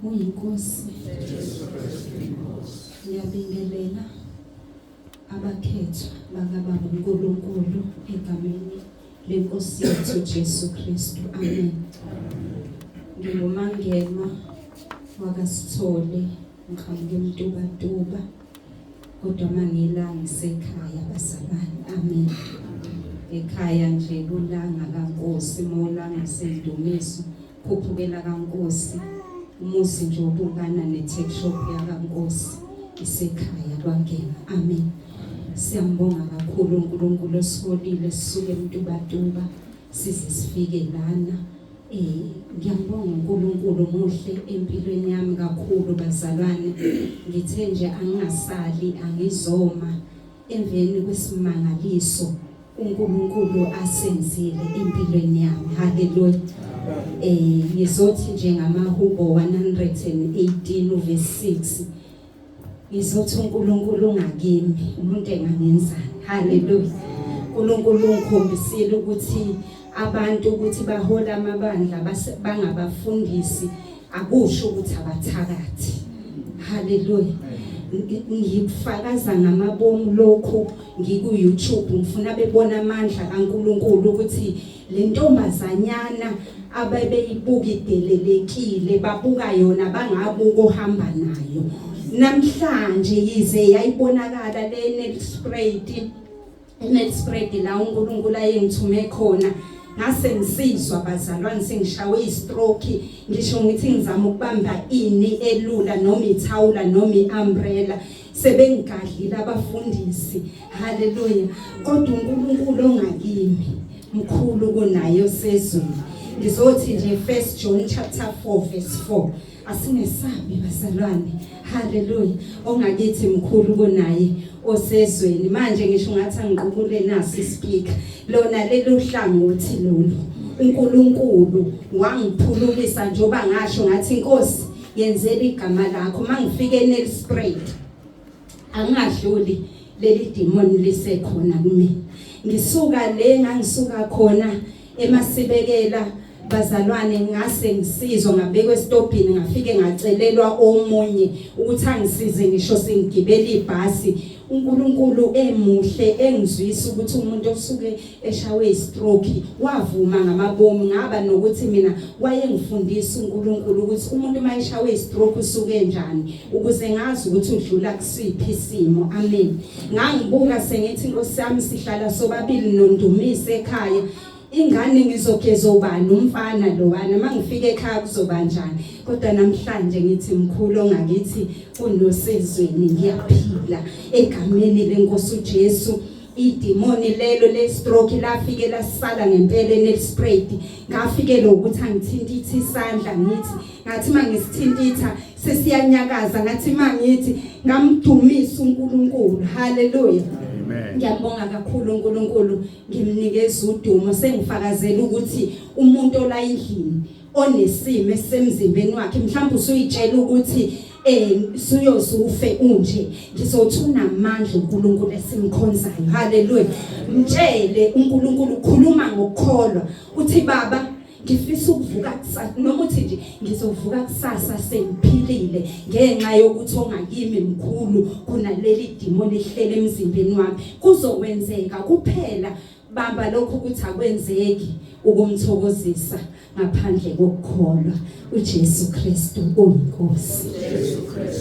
uyiNkosi. Ngiyabingelela abakhethwa bakaBaba uNkulunkulu egameni lenkosi yethu Jesu Kristu. Amen. NginguMangema wakaSithole, ngiqhamuka eMtubatuba, kodwa mangila ngisekhaya bazalwane. Amen. Ekhaya nje kulanga kaNkosi, mawulanga sendumiso khuphukela kaNkosi, umuzi nje obukana ne-tech shop yakaNkosi isekhaya kwaNgema. Amen. Siyambonga kakhulu uNkulunkulu osiholile sisuke eMtubatuba size sifike lana. Ngiyambonga uNkulunkulu muhle empilweni yami kakhulu bazalwane. Ngithe nje angingasali, angizoma emveni kwesimangaliso uNkulunkulu asenzile empilweni yami. Haleluya. Ngizothi nje ngamahubo 118 uverse 6, ngizothi uNkulunkulu ungakimi, umuntu engangenzani. Haleluya. uNkulunkulu ungikhombisile ukuthi abantu ukuthi bahola amabandla bangabafundisi akusho ukuthi abathakathi. Haleluya. Ngikufakaza ngamabomu lokhu ngiku YouTube, ngifuna bebona amandla kaNkulunkulu ukuthi le ntombazanyana abebeyibuka idelelekile babuka yona bangabuka ohamba nayo. Namhlanje yize yayibonakala le Nelspruit, eNelspruit la uNkulunkulu ayengithume khona, ngase ngisizwa bazalwane sengishawe istroke, ngisho ngithi ngizama ukubamba ini elula noma ithawula noma iumbrella, sebengigadlile abafundisi. Haleluya. Kodwa uNkulunkulu ongakimi mkhulu kunaye osezweni. Ngizothi nje 1 John chapter 4 verse 4, asingesabi bazalwane. Haleluya. Ongakithi mkhulu kunaye osezweni. Manje ngisho ngathi angiqubule nasi ispeaker lona lelu hlangothi lolu. uNkulunkulu wangiphulukisa njoba ngasho ngathi inkosi yenzela igama lakho. Mangifike eNelspruit angadluli leli demon lisekhona kumina. Ngisuka le ngangisuka khona eMasibekela bazalwane, ngase ngisizwa ngabekwa esitobhini, ngafike ngacelelwa omunye ukuthi angisize ngisho sengigibela ibhasi. uNkulunkulu emuhle engizwisa ukuthi umuntu osuke eshawe istroke wavuma ngamabomu, ngaba nokuthi mina wayengifundisa uNkulunkulu ukuthi umuntu mayeshawe istroke usuke njani, ukuze ngazi ukuthi udlula kusiphi isimo. Amen. Ngangibuka sengithi Nkosi yami, sihlala sobabili noNdumise ekhaya, ingane ngizogeza ubani, umfana lowana mangifika ekhaya kuzoba njani? Kodwa namhlanje ngithi mkhulu ongakithi kunosezweni, ngiyaphila egameni lenkosi uJesu. Idimoni lelo le stroke lafike lasala ngempela eNelspruit. Ngafikela ukuthi angithintithe isandla, ngithi ngathi mangisithintitha sesiyanyakaza, ngathi mangithi ngamdumisa uNkulunkulu. Haleluya. Amen. Ngiyabonga kakhulu uNkulunkulu, ngimnikeza udumo. Sengifakazela ukuthi umuntu ola endlini onesimo esemzimbeni wakhe, mhlawumbe usuyitshela ukuthi suyozufe unje, ngizothi unamandla uNkulunkulu esimkhonzayo. Haleluya. Mtshele uNkulunkulu, ukhuluma ngokukholwa, uthi baba ngifisa ukuvuka kusasa, noma uthi nje ngizovuka kusasa sengiphilile ngenxa yokuthi ongakimi mkhulu kunaleli demon ehlele emzimbeni wami. Kuzokwenzeka kuphela. Bamba lokhu ukuthi akwenzeki ukumthokozisa ngaphandle kokukholwa. uJesu Kristu uyiNkosi. Jesu Kristu.